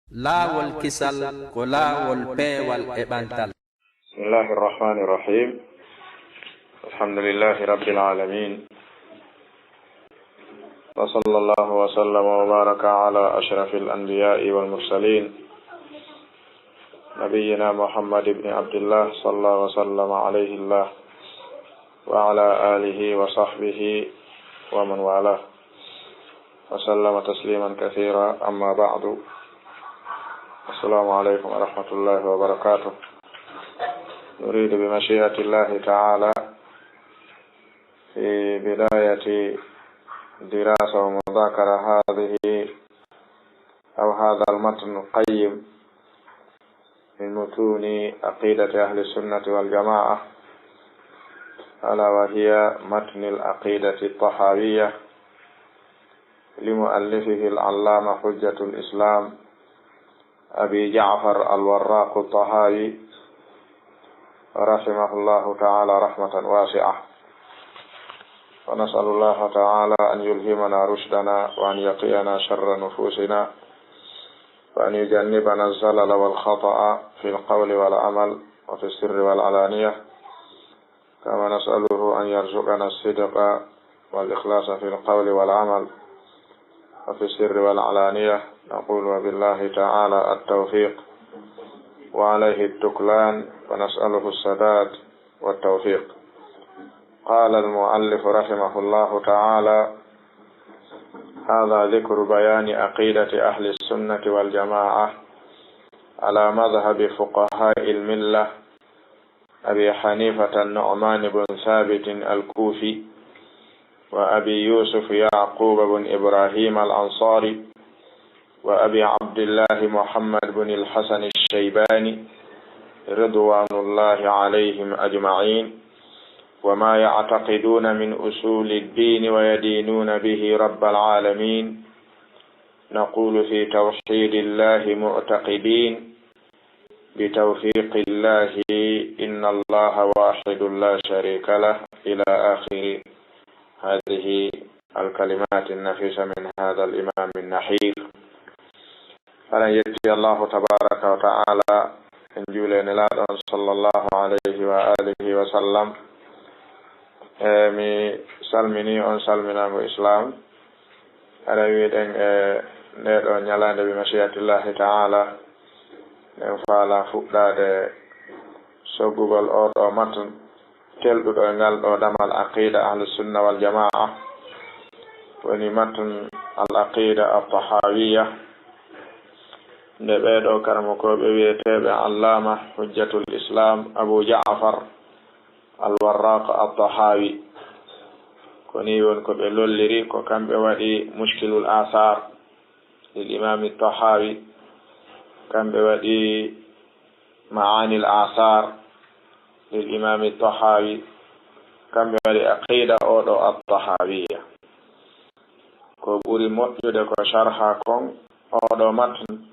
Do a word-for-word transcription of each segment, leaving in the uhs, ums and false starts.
Laawol kisal ko laawol peewal e ɓantal. بسم الله الرحمن الرحيم. الحمد لله رب العالمين. وصلى الله وسلم وبارك على أشرف الأنبياء والمرسلين. نبينا محمد بن عبد الله صلى وسلم عليه الله وعلى آله وصحبه ومن والاه. وسلم تسليما كثيرا. أما بعد. السلام عليكم ورحمة الله وبركاته. نريد بمشيئة الله تعالى في بداية دراسة ومذاكرة هذه أو هذا المتن القيم من متون عقيدة أهل السنة والجماعة، ألا وهي متن العقيدة الطحاوية لمؤلفه العلامة حجة الإسلام أبي جعفر الوراق الطحاوي رحمه الله تعالى رحمة واسعة. ونسأل الله تعالى أن يلهمنا رشدنا وأن يقينا شر نفوسنا وأن يجنبنا الزلل والخطأ في القول والعمل وفي السر والعلانية، كما نسأله أن يرزقنا الصدق والإخلاص في القول والعمل وفي السر والعلانية. نقول وبالله تعالى التوفيق وعليه التكلان، ونسأله السداد والتوفيق. قال المؤلف رحمه الله تعالى: هذا ذكر بيان عقيدة أهل السنة والجماعة على مذهب فقهاء الملة أبي حنيفة النعمان بن ثابت الكوفي، وأبي يوسف يعقوب بن إبراهيم الأنصاري، وأبي عبد الله محمد بن الحسن الشيباني، رضوان الله عليهم أجمعين، وما يعتقدون من أصول الدين ويدينون به رب العالمين. نقول في توحيد الله معتقدين بتوفيق الله: إن الله واحد لا شريك له، إلى آخر هذه الكلمات النفيسة من هذا الإمام النحيف. Aɗa yetti Allahu tabaraka wa ta'ala, en juule Nelaaɗo on sallallahu alayhi wa alihi wa sallam. E mi salmini on salminaango Islaam. Hara wiɗen e nde ɗo ñalaande bi mashi'atillahi ta'ala, ɗen faala fuɗɗaade soggugol oo ɗoo matn telɗuɗo e ngal ɗoo damal aqida ahlu sunna wal jamaa, woni matn al aqida al tahawiyya, nde ɓee ɗoo karamokooɓe wiyeteeɓe Allaama Hujjatul Islaam Abu Ja'far al Warraq al Tahawi, ko nii woni ko ɓe lolliri, ko kamɓe waɗi Mushkilul Athar lil Imami Tahawi, kamɓe waɗi Ma'anil Athar lil Imami Tahawi, kamɓe waɗi Aqida oo ɗoo At Tahawiyya. Ko ɓuri moƴƴude ko sharha kon oo ɗoo matn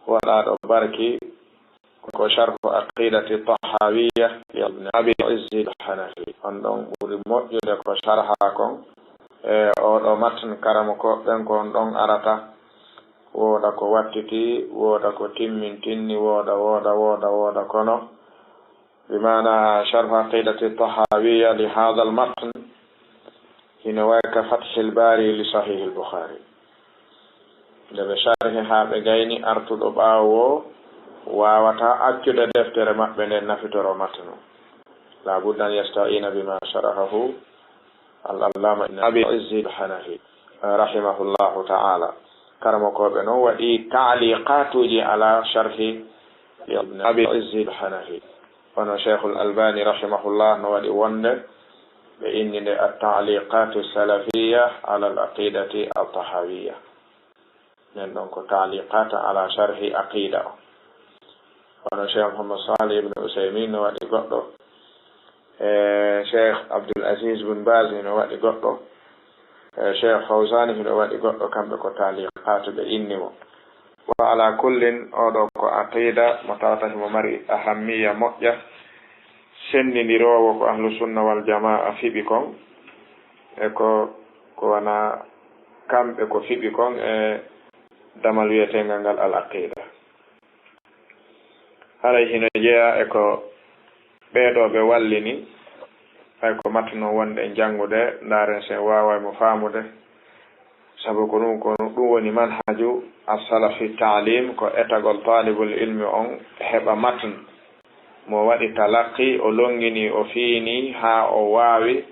waɗaaɗo barki, ko sharhu Aqidati Tahawiyya li Ibn Abi Izzi al Hanafi. On ɗon ɓuri moƴƴude ko sharha kon e oo ɗoo matn, karamokooɓe ɓen ko on ɗon arata, wooda ko wattiti, wooda ko timmintinni, wooda, wooda, wooda, wooda, kono bi maana sharhu Aqidati Tahawiyya li hadha al matn, hino wayi ka Fathil Bari li Sahih al Bukhari. Nde ɓe sharhi haa ɓe gayni, artuɗo ɓaawo woo waawataa accude deftere maɓɓe nden nafitoro matnu. La budda an yasta'ina bima sharahahu al-allama Ibn Abi Izzi al-Hanafi, rahimahullahu ta'ala. Karamokooɓe non waɗi taaliqaatuuji ala sharhi Ibn Abi Izzi al-Hanafi. Hono Sheikhul Albani rahimahullah no waɗi wonde ɓe inni nde At-Ta'liqatu Salafiyya ala al-Aqidati At-Tahawiyya. Nden ɗon ko taaliqat ala sharhi aqida o. Hono Sheikh Muhammad Salih ibn Usaymin no waɗi goɗɗo, e Sheikh Abdul Aziz bin Baz no waɗi goɗɗo, e Sheikh Fawzan hino waɗi goɗɗo, kamɓe ko taaliqaatu ɓe inni mo. Wa ala kullin, oo ɗoo ko aqida mo tawata himo mari ahammiya moƴƴa, senndindiroowo ko ahlu sunna wal jamaa fiɓi kon, e ko, ko wona kamɓe ko fiɓi kon, e damal wiyeteengal ngal al aqida. Haray hino jeyaa e ko ɓee ɗoo ɓe wallini, hay ko matnu wonde en janngude, ndaaren si en waaway mo faamude. Sabu ko ɗum, ko ɗum woni manhaju as-salaf fi taalim, ko etagol taalibul ilmi on heɓa matn, mo waɗi talaqi, o longini, o fiini haa o waawi.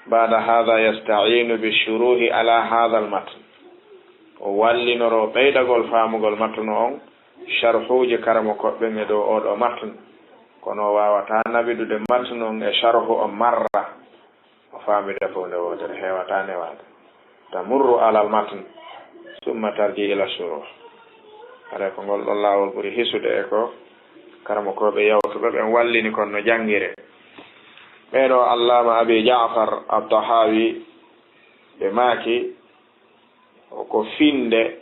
Baada haada yasta'iinu bi shuruhi ala haada al matn, o wallinoro ɓeydagol faamugol matnu on, sharhuuji karamokooɓe ɓen e dow oo ɗoo matn. Kono o waawataa naɓidude matnu on e sharhu on marra, o faamida fof nde wootere, heewataa newaade. Tamurru alal matn, summa tarji ila shuruh. Haray ko ngol ɗon laawol ɓuri hisude e ko karamokooɓe yawtuɓe ɓen wallini kon no janngiree. Ɓee ɗoo Allaama Abi Jaafar At-Tahawi, ɓe maaki, ko finnde,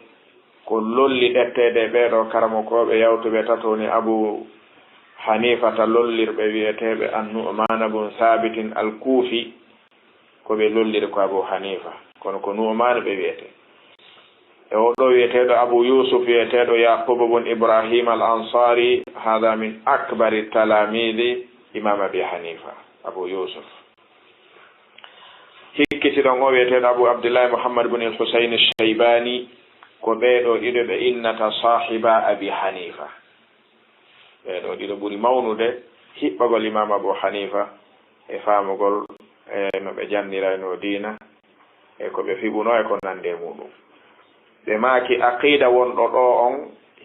ko lolli ɗetteede e ɓee ɗoo karamokooɓe yawtuɓe tato ni, Abu Hanifata lollirɓe wi'eteeɓe An-Nu'man bun Sabitin Al-Kufi, ko ɓe lolliri ko Abu Hanifa, kono ko Nu'man ɓe wi'etee. E oo ɗoo wi'eteeɗo Abu Yusuf, wi'eteeɗo Yaquba bun Ibrahim Al-Ansari, hada min akbari talamidi Imam Abi Hanifa, Abu Yusuf. Hikkitiɗo on o wi'eteeɗo Abu Abdillahi Muhammad bun Al-Husayn Shaybani, ko ɓee ɗoo ɗiɗo ɓe innata saahiba Abi Hanifa. Ɓee ɗoo ɗiɗo ɓuri mawnude hiɓɓagol Imam Abu Hanifa e faamugol e no ɓe janniraynoo diina, e ko ɓe fiɓunoo e ko nanndi e muuɗum. Ɓe maaki, aqida wonɗo ɗoo on,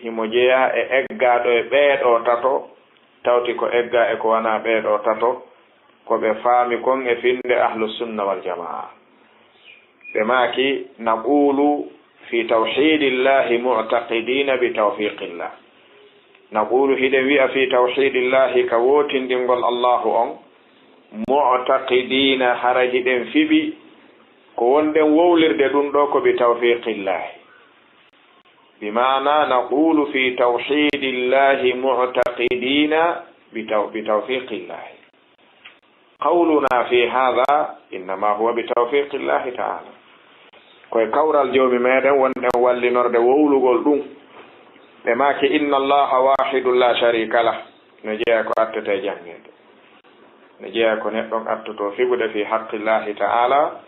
himo jeyaa e eggaaɗo e ɓee ɗoo tato, tawti ko eggaa e ko wanaa ɓee ɗoo tato, ko ɓe faami kon e finnde Ahlu Sunna wal Jamaa. Ɓe maaki, naqulu fi tawhidillahi mu'taqidina bi tawfiqillah. Naqulu, hiɗen wi'a, fi tawhidillahi, ka wootindingol Allahu on, mu'taqidina, hara hiɗen fiɓi ko wonɗen wowlirde ɗum ɗoo ko bi tawfiqillahi. Bi maana, naqulu fi tawhidillahi mu'taqidina bi taw-, bi tawfiqillahi. Qawluna fi hada innama huwa bi tawfiqillahi ta'ala. Ko e kawral Joomi meɗen wonɗen wallinorde wowlugol ɗum. Ɓe maaki, inna Allaha wahidun la sharika lah. No jeyaa ko attete e janngeede. No jeyaa ko neɗɗo on attotoo fiɓude fi haqqillahi ta'ala,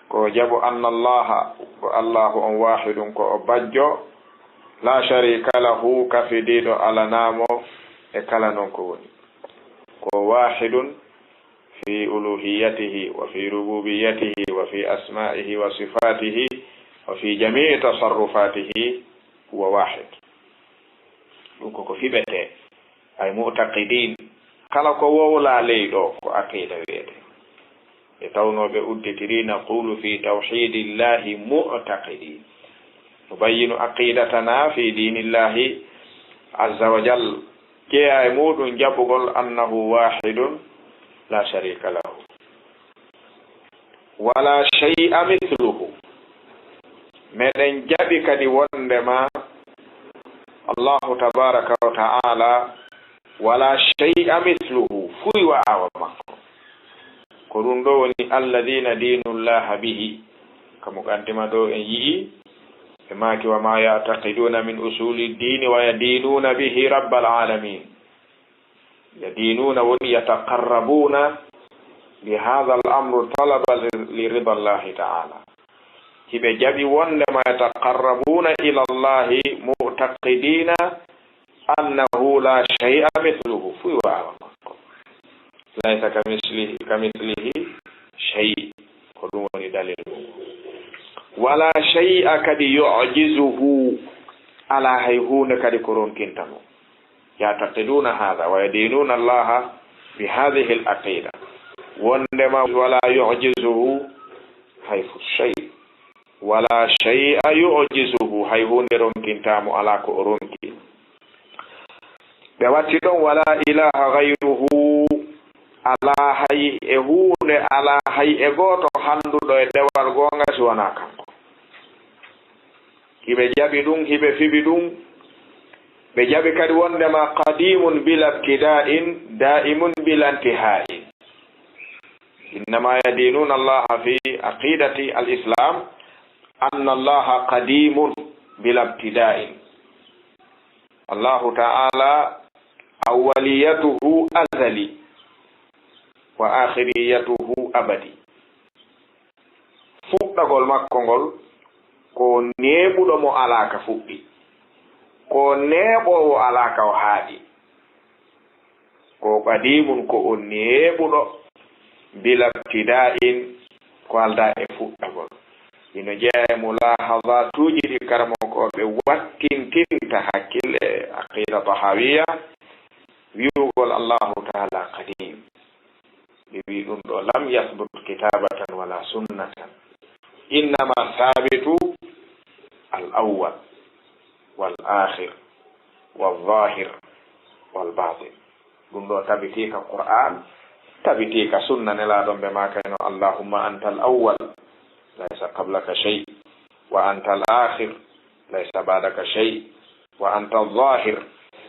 ko jaɓu anna Allaha, ko Allahu on wahidun, ko o bajjo, la sharika lahu, kafidiiɗo alanaa mo e kala non ko woni. Ko wahidun fi uluhiyatihi wa fi rububiyatihi wa fi asma'ihi wa sifatihi wa fi jami'i tasarrufatihi huwa wahid. Ɗum ko ko fiɓetee, ay mu'taqidin. Kala ko wowlaa ley ɗoo ko aqida wiyetee. Ɓe tawnoo ɓe udditirii, naqulu fi tawhidillahi mu'taqidin. Nubayyinu aqidatana fi dinillahi azza wa jal. Jeyaa e muuɗum jaɓugol annahu wahidun la sharika lahu. Wala shay'a mithluhu. Meɗen jaɓi kadi wondema Allahu tabaraka wa ta'ala wala shay'a mithluhu, fuy wa'awa makko. Ko ɗum ɗo woni alladhina dinullaha bihi. Ka muqaddima ɗo en yi'i, ɓe maaki, wa ma ya'taqiduna min usuli dini wa yadinuna bihi rabbal alamin. Yadinuna woni yataqarrabuna bi hadha al amru talaba li, li rida Allahi ta'ala. Hiɓe jaɓi wondema yataqarrabuna ila Allahi mu'taqidina annahu la shay'a mithluhu, fuy wa'awa makko. Laysa kamithlihi, kamithlihi shay. Ko ɗum woni dalil mum. Wala shay'a kadi yu'jizuhu, alaa hay huunde kadi ko ronkinta mo. Ya'taqiduna hadha wa yadinuna Allaha bi hadhihi al aqida. Wondema wala yu'jizuhu hay fu shay. Wala shay'a yu'jizuhu, hay huunde ronkintaa mo, alaa ko o ronki. Ɓe watti ɗon, wala ilaha ghayruhu, alaa hay e huunde, alaa hay e gooto hannduɗo e dewal goonga si wanaa kanko. Hiɓe jaɓi ɗum, hiɓe fiɓi ɗum. Ɓe jaɓi kadi wondema qadimun bila ibtida'in, da'imun bila intiha'in. Innama yadinuna Allaha fi aqidati al-Islam anna Allaha qadimun bila ibtida'in. Allahu ta'ala awwaliyatuhu azali wa akhiriyatuhu abadi. Fuɗɗagol makko ngol ko neeɓuɗo mo alaa ka fuɗɗi, ko neeɓoowo alaa ka o haaɗi. Ko qadimun, ko o neeɓuɗo, bila ibtida'in, ko aldaa e fuɗɗagol. Ino jeyaa e mulahadatuuji ɗi karamokooɓe wattintinta hakkille e aqida tahawiya, wi'ugol Allahu ta'ala qadim. Ɓe wi'i ɗum ɗo, lam yathbut kitabatan wala sunnatan, innama thabitu al awwal wal akhir wal zahir wal batin. Ɗum ɗo tabitii ka Qur'an, tabitii ka sunna Nelaaɗo, ɓe maakayno, Allahumma anta al awwal, laysa qablaka shay, wa anta al akhir, laysa ba'daka shay, wa anta al zahir,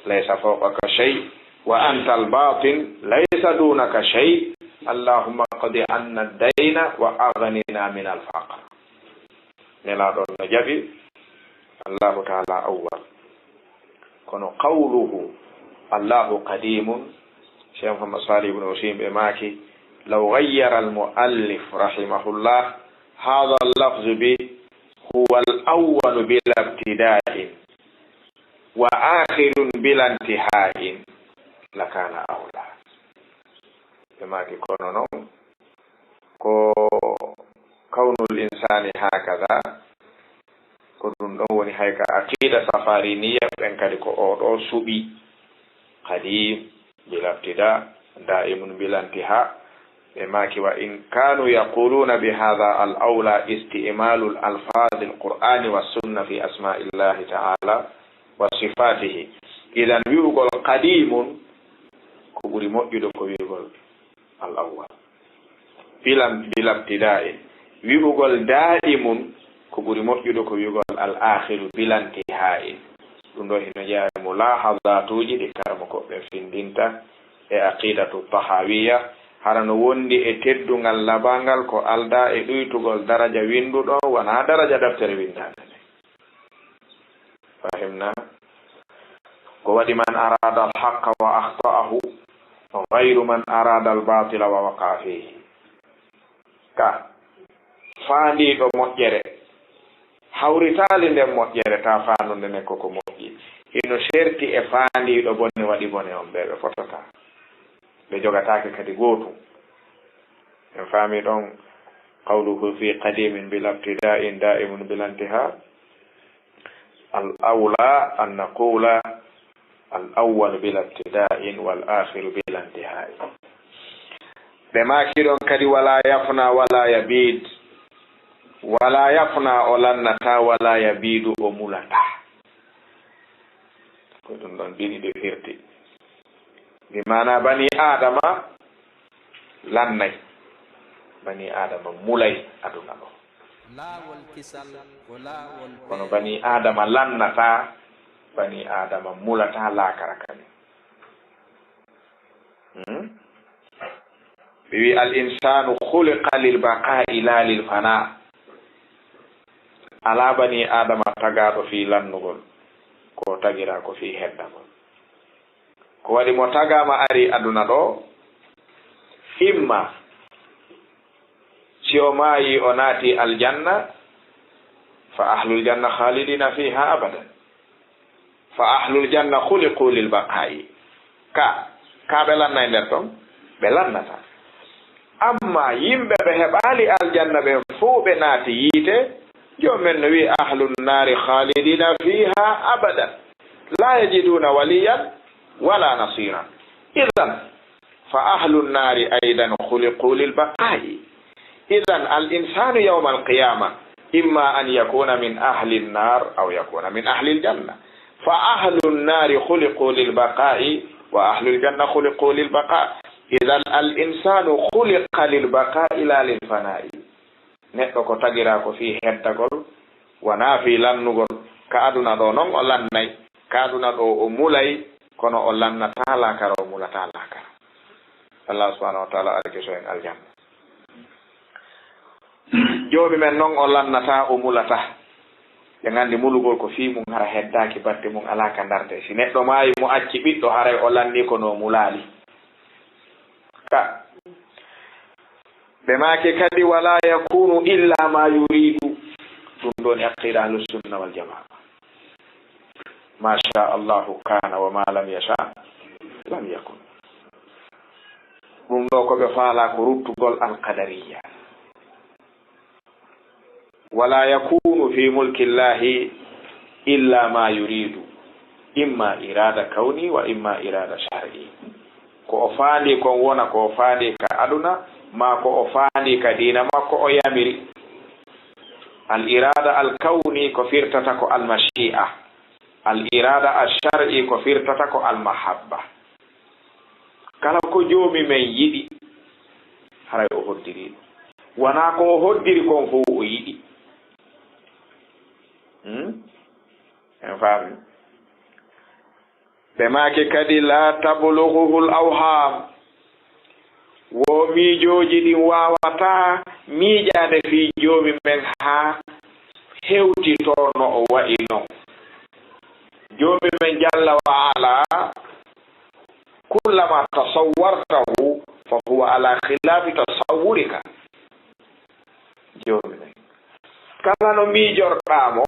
laysa fawqaka shay, wa anta al batin, laysa dunaka shay. Allahumma qdi anna ad-dayna wa aghnina min al faqr. Nelaaɗo no jaɓi Allahu ta'ala awwal. Kono qawluhu Allahu qadimun, Cheikh Muhammad Salih ibn Uthaymin ɓe maaki, law ghayyara al muallif rahimahullah hadha al lafzu bi huwa al awwalu bila ibtida'in wa akhirun bila intiha'in lakana awla. Ɓe maaki kono noon ko kawnul insani hakada, ko ɗum ɗon woni hay ka aqida safariniya ɓen kadi ko oo ɗo suɓi, qadim bila ibtida, daimun bila intiha. Ɓe maaki, wa in kanu yaquluna bi hadha al awla isti'malu al alfaz al qur'ani wa sunna fi asma'illahi ta'ala wa sifatihi. Idan wi'ugol qadimun ko ɓuri moƴƴude ko wi'ugol al awwal. Bilan, bila ibtida'in. Wi'ugol da'imun ko ɓuri moƴƴude ko wi'ugol al akhiru bila intiha'in. Ɗum ɗo hino jeyaa e mulahadatuuji ɗi karamokooɓe findinta e aqidatu tahawiya, hara no wondi e teddungal labangal ko aldaa e ɗuytugol daraja winduɗo, wonaa daraja deftere windaande nde. Fahimna? Ko waɗi man arada al haqqa wa akhta'ahu, ghayru man arada al batila wa waqa'a fihi. Ka faandiiɗo moƴƴere hawritaali nden moƴƴere, ta faandude nden koko moƴƴi. Hino serti e faandiiɗo bone waɗi bone on, ɓe ɓe fotataa. Ɓe jogataake kadi gootum. En faami ɗon qawluhu fi qadimin bila ibtida'in da'imun bila intiha. Al awla an naqula al awwal bila ibtida'in wal akhiru bila intihai. Ɓe maaki ɗon kadi, wala yafna wala yabid. Wala yafna, o lannata, wala yabidu, o mulata. Ko ɗum ɗon ɗiɗi ɓe firti. Bi maana bani Adama lannay. Bani Adama mulay aduna ɗo. Laawol kisal ko laawol kono bani Adama lannata, bani Adama mulata laakara kadi. Hmm? Ɓe wi, al insanu khuliqa lil baqa'i la lil fana. Alaa bani Adama tagaaɗo fii lannugol, ko tagiraa ko fii heddagol. Ko waɗi mo tagaama ari aduna ɗo, imma si o maayi o naati aljanna, fa ahlul janna khalidina fiha abadan. Fa ahlul janna khuliqu lil baqa'i. Ka, ka ɓe lannay nder ton, ɓe lannata. Amma yimɓe ɓe heɓaali aljanna ɓen fow ɓe naati yiite, joom men no wi'i, ahlun nari khalidina fiha abadan. La yajiduna waliyan wala nasira. Idan, fa ahlun nari aidan khuliqu lil baqa'i. Idan, al insanu yawma al qiyama imma an yakuna min ahli an nar aw yakuna min ahli al janna. Fa ahlu an nari khuliqu lil baqa'i wa ahlu al janna khuliqu lil baqa. Idan, al insanu khuliqa lil baqa'i la lil fana'i. Neɗɗo ko tagiraa ko fii heddagol, wonaa fii lannugol. Ka aduna ɗo non o lannay, ka aduna ɗo o mulay, kono o lannataa laakara, o mulataa laakara. Allah subhanahu wa ta'ala arkiso en aljanna. Joomi men non o lannataa, o mulataa. Ɓe nganndi mulugol ko fii mum, hara heddaaki batte mum, alaa ka dartee. Si neɗɗo maayi, mo acci ɓiɗɗo, haray o lanni ko no mulaali. Ka. Ɓe maaki kadi, "Wala yakunu illa ma yuridu." Ɗum ɗon e aqida Ahlus Sunna wal Jamaa. "Ma sha Allahu kana wa ma lam yasha lam yakun." Ɗum ɗo ko ɓe faala ko ruttugol alqadariya. "Wala yakunu fi mulki Llahi illa ma yuridu, imma irada kawni wa imma irada shar'i." Ko o faandi kon wona ko o faandi ka aduna, maa ko o faandi ka diina makko o yamiri. Al irada al kawni ko firtata ko al mashi'a. Al irada al shar'i ko firtata ko al mahabba. Kala ko Joomi men yiɗi, haray o hoddiri ɗum. Wanaa ko o hoddiri kon fow o yiɗi. Hmm? En faami? Ɓe maaki kadi, "La tablughuhul awham." Wo miijooji ɗin waawataa miijaade fii Joomi men haa hewtitoo no o wa'i non. Joomi men jalla wa ala, kullama tasawwartahu fa huwa ala khilafi tasawwurika. Joomi men, kala no miijorɗaa mo,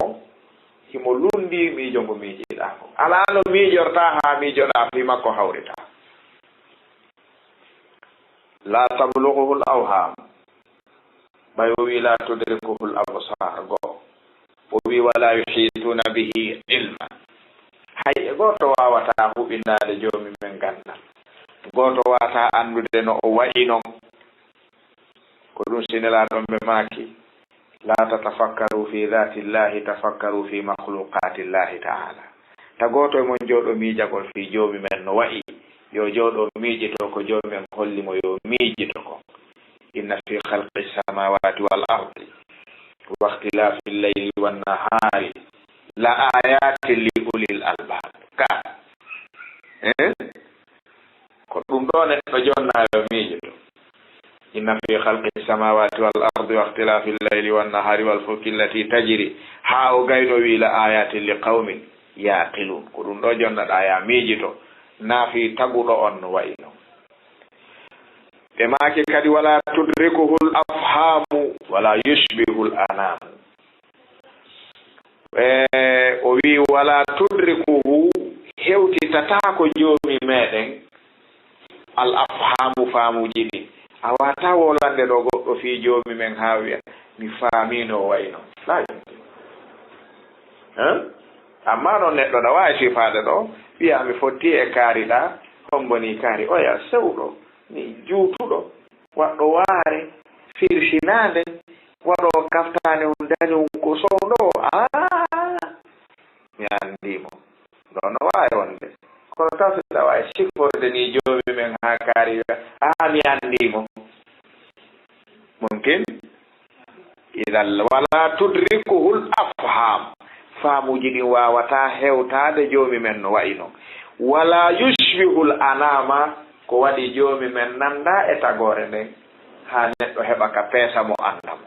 himo lunndii miijo ngo miijiɗaa ngo. Alaa no miijortaa haa miijoɗaa fii makko hawritaa. La tablughuhul awham. Ɓay o wii, "La tudrikuhul absar," go. O wii, "Wala yuhituna bihi ilma." Hay e gooto waawataa huɓindaade Joomi men ganndal. Gooto waawataa anndude no o wa'i non. Ko ɗum si Nelaaɗo on ɓe maaki, "La tatafakkaru fi dhati Llahi, tafakkaru fi makhluqati Llahi ta'ala." Ta gooto e mon jooɗo miijagol fii Joomi men no wa'i. Yo jooɗo miijito ko Joomi men holli mo yo miijito ko. "Inna fi khalqi samawati wal ardi wa ikhtilafi llayli wan nahari la ayatin li ulil albab." Ka. Eh? Ko ɗum ɗo neɗɗo jonnaa yo miijoto. "Inna fi khalqi samawati wal ardi wa ikhtilafi llayli wan nahari wal fulki allati tajri." Haa o gayno wii, "La ayatin li qawmin yaqilun." Ko ɗum ɗo jonnaɗaa ya miijito. Naa fii taguɗo on no wa'i non. Ɓe maaki kadi, "Wala tudrikuhul afhamu, wala yushbihul anamu." E, o wii, "Wala tudrikuhu," hewtitataako Joomi meɗen, "al afhamu," faamuuji ɗin. A waawataa wolande ɗo goɗɗo fii Joomi men haa wi'a, "Mi faamii no o wa'i non." Laa yumkin. Hein? Amma non neɗɗo na waawi sifaade ɗo, wi'a, "Mi fotti e kaari ɗaa, hombo nii kaari oya sewɗo, nii juutuɗo, waɗɗo waare, firsinaande, waɗo kaftaane on dani on ko sowndo." Aa, mi anndii mo. Ɗo no waawi wonde. Kono taw si ɗa waawi siforde nii Joomi men haa kaari, "Aa, mi anndii mo." Mumkin? Idan, "Wala tudrikuhul afham." Faamuuji ɗin waawataa hewtaade Joomi men no wa'i non. "Wala yushbihul anama." Ko waɗi Joomi men nanndaa e tagoore nden, haa neɗɗo heɓa ka peesa mo annda mo.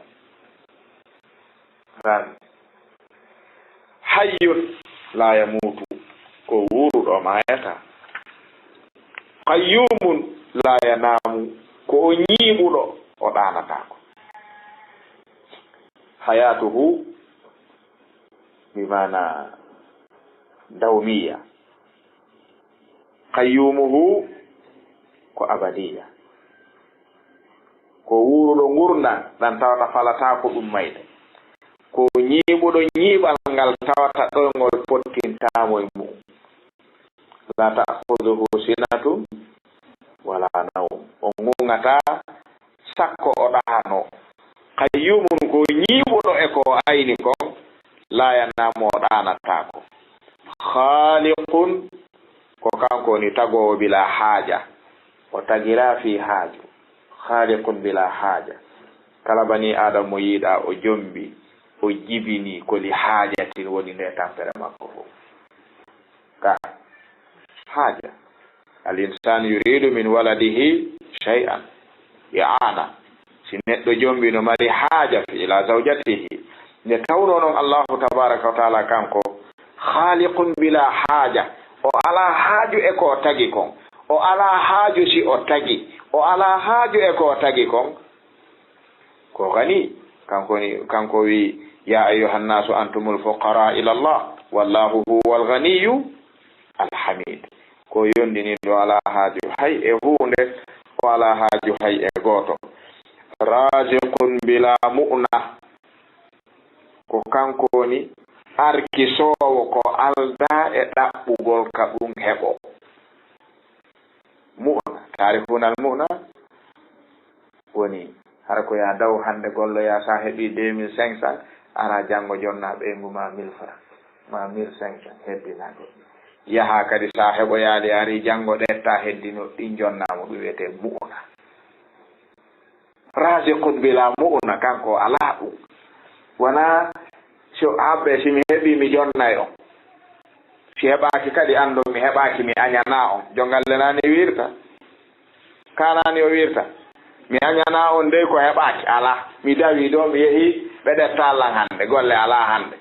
Ran. Hayyun la yamutu, ko wuuruɗo maayataa. Qayyumun la yanamu, ko o ñiiɓuɗo, o ɗaanataako. Hayatuhu, bi maana dawmiya. Qayyumuhu ko abadiya. Ko wuuruɗo ngurndan ɗan tawata falataa ko ɗum mayde. Ko ñiiɓuɗo ñiiɓal ngal tawata ɗoyngol pottintaa mo e mu'un. La ta'khudhuhu sinatun wala nawm. O ŋuŋataa sakko o ɗaano. Qayyumun ko ñiiɓuɗo e ko o ayni kon, la yanamu o ɗaanataako. Khaliqun ko kanko woni tagoowo bila haaja. O tagiraa fii haaju. Khaliqun bila haaja. Kala bani Aadama mo yiiɗaa o jombi, o jibini ko li haajatin woni nde tampere makko fof. Ka haaja. Al insanu yuridu min waladihi shay'an. I'ana. Si neɗɗo jombi no mari haaja fi ila zawjatihi. Nde tawnoo noon Allaahu tabaaraka wa taala kanko, khaaliqun bilaa haaja, o alaa haaju e ko o tagi kon, o alaa haaju si o tagi, o alaa haaju e ko o tagi kon, ko gani, kanko ni, kanko wi, "Yaa ayyuhan naasu antumul fuqaraa ilallah, wallaahu huwal ganiyyu alhamiid." Ko yondiniiɗo, alaa haaju hay e huunde, o alaa haaju hay e gooto. Raaziqun bilaa mu'na, ko kanko woni arkisoowo ko aldaa e ɗaɓɓugol ka ɗum heɓoo. Mu'na, taarifunal mu'na woni, hara ko yaa daw hannde golloyaa, so a heɓii deux mille cinq cents, araa janngo jonnaa ɓeyngu ma mille francs, ma mille cinq cents, heddinaa goɗɗo. Yahaa kadi, so a heɓoyaali, arii janngo ɗettaa, heddinoo ɗin jonnaa mo, ɗum wiyetee mu'na. Raziqun bila mu'na, kanko alaa ɗum. Wonaa si o habbe, si mi heɓii, mi jonnay on. Si heɓaaki kadi, anndon mi heɓaaki, mi añanaa on. Jongalle naani wiirta. Kaanaani o wiirta. Mi añanaa on dey ko heɓaaki, alaa. Mi dawii ɗoo, mi yehii, ɓe ɗettaa lan hannde, golle alaa hannde.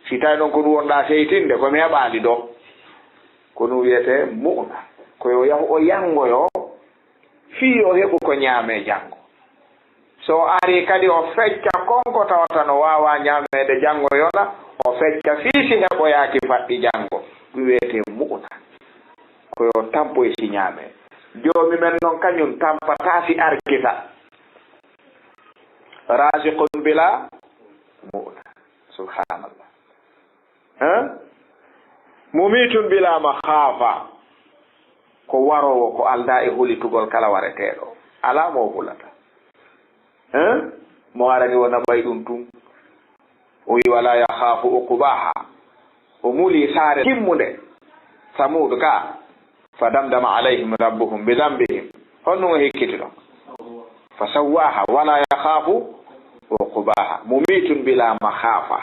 Si tawi noon ko ɗum wonɗaa seytinde, ko mi heɓaali ɗoo. Ko ɗum wiyetee mu'na. Ko yo yahu o yanngoyo, fii yo heɓu ko ñaamee janngo. So o arii kadi, o fecca kon ko tawata no waawaa ñaameede janngo yona, o fecca fii si heɓoyaaki faɗɗi janngo. Ɗum wiyetee mu'na. Ko yo tampoy si ñaamee. Joomi men noon kañum tampataa si arkita. Raziqun bila mu'na. Subhanallah. Hein? Mumitun bila makhafa. Ko waroowo, ko aldaa e hulitugol kala wareteeɗo. Alaa mo o hulata. Hein? Mo arani o naɓay ɗum tun. O wi, "Wala yakhafu uqbaha." O muli saare timmunde. Samuudu ka. "Fa damdama alayhim rabbuhum bi dambihim." Honɗum o hikkiti ɗon? "Fa sawwaha wala yakhafu uqbaha." Mumitun bila makhafa.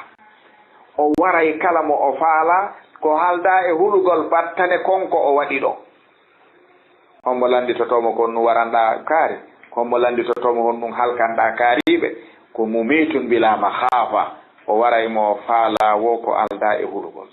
O waray kala mo o faala, ko haldaa e hulugol battane kon ko o waɗi ɗo. Hombo lannditotoo mo ko honɗum waranɗaa kaari? Ko hombo lannditotoo mo honɗum halkanɗaa kaariiɓe? Ko mumitun bila makhafa. O waray mo o faala wo ko aldaa e hulugol.